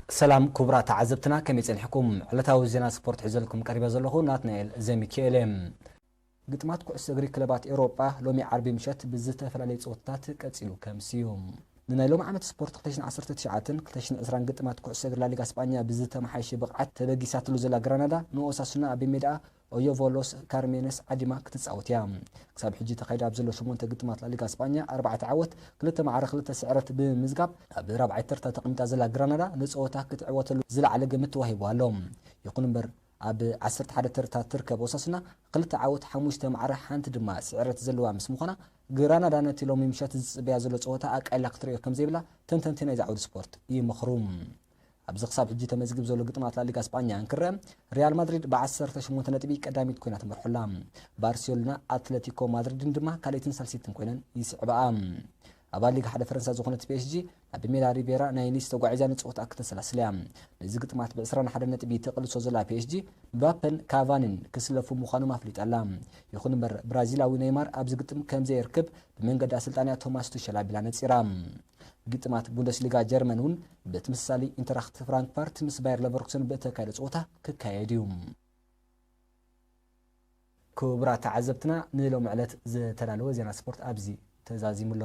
ሰላም ክቡራት ተዓዘብትና፣ ከመይ ጸኒሕኩም? ዕለታዊ ዜና ስፖርት ሒዘልኩም ቀሪበ ዘለኹ ናትናኤል ዘሚካኤል እየ። ግጥማት ኩዕሶ እግሪ ክለባት ኤውሮጳ ሎሚ ዓርቢ ምሸት ብዝተፈላለዩ ጸወታታት ቀጺሉ ከምሲ እዩ። ንናይ ሎሚ ዓመት ስፖርት ክልተ ሽሕን ዓሰርተ ትሽዓተን ክልተ ሽሕን ዕስራን ግጥማት ኩዕሶ እግሪ ላሊጋ ስጳኛ ብዝተመሓየሸ ብቕዓት ተበጊሳትሉ ዘላ ግራናዳ ንኦሳሱና ኣብ ሜዳኣ ኦዮቮሎስ ካርሜነስ ዓዲማ ክትጻወት እያ። ክሳብ ሕጂ ተኻይዱ ኣብ ዘሎ ሸሞንተ ግጥማት ላሊጋ ስጳኛ ኣርባዕተ ዓወት፣ ክልተ ማዕረ፣ ክልተ ስዕረት ብምዝጋብ ኣብ ራብዓይ ተርታ ተቐሚጣ ዘላ ግራናዳ ንጸወታ ክትዕወተሉ ዝለዓለ ግምት ተዋሂቡ ኣሎ። ይኹን እምበር ኣብ ዓሰርተ ሓደ ተርታ ትርከብ ኦሳሱና ክልተ ዓወት፣ ሓሙሽተ ማዕረ፣ ሓንቲ ድማ ስዕረት ዘለዋ ምስ ምዃና ግራናዳ ነቲ ሎሚ ምሸት ዝጽበያ ዘሎ ጸወታ ኣቃይላ ክትርእዮ ከም ዘይብላ ተንተንቲ ናይዚ ዓውዲ ስፖርት ይመኽሩ። ኣብዚ ክሳብ ሕጂ ተመዝጊቡ ዘሎ ግጥማት ላሊጋ ስጳኛ እንክረአ፣ ሪያል ማድሪድ ብ ዓሰርተ ሸሞንተ ነጥቢ ቀዳሚት ኮይና ትመርሖ ኣላ። ባርሴሎና፣ ኣትለቲኮ ማድሪድን ድማ ካልኣይትን ሳልሰይትን ኮይነን ይስዕብኣ። ኣባል ሊግ ሓደ ፈረንሳ ዝኾነት ፒ ኤስ ጂ ናብ ሜዳ ሪቤራ ናይ ኒስ ተጓዒዛ ንጸወታ ክተሰላስል እያ። ነዚ ግጥማት ብ ዕስራን ሓደን ነጥቢ ተቕልሶ ዘላ ፒ ኤስ ጂ፣ ምባፐን ካቫኒን ክስለፉ ምዃኖም ኣፍሊጣ ኣላ። ይኹን እምበር ብራዚላዊ ኔይማር ኣብዚ ግጥም ከም ዘየርክብ ብመንገዲ ኣሰልጣኒኣ ቶማስ ቱሸል ኣቢላ ነጺራ። ግጥማት ቡንደስሊጋ ጀርመን እውን ብተመሳሳሊ ኢንተራክት ፍራንክፈርት ምስ ባየር ለቨርኩሰን ብእተካየደ ጸወታ ክካየድ እዩ። ክቡራት ተዓዘብትና፣ ንሎሚ ዕለት ዝተዳለወ ዜና ስፖርት ኣብዚ ተዛዚሙ ኣሎ።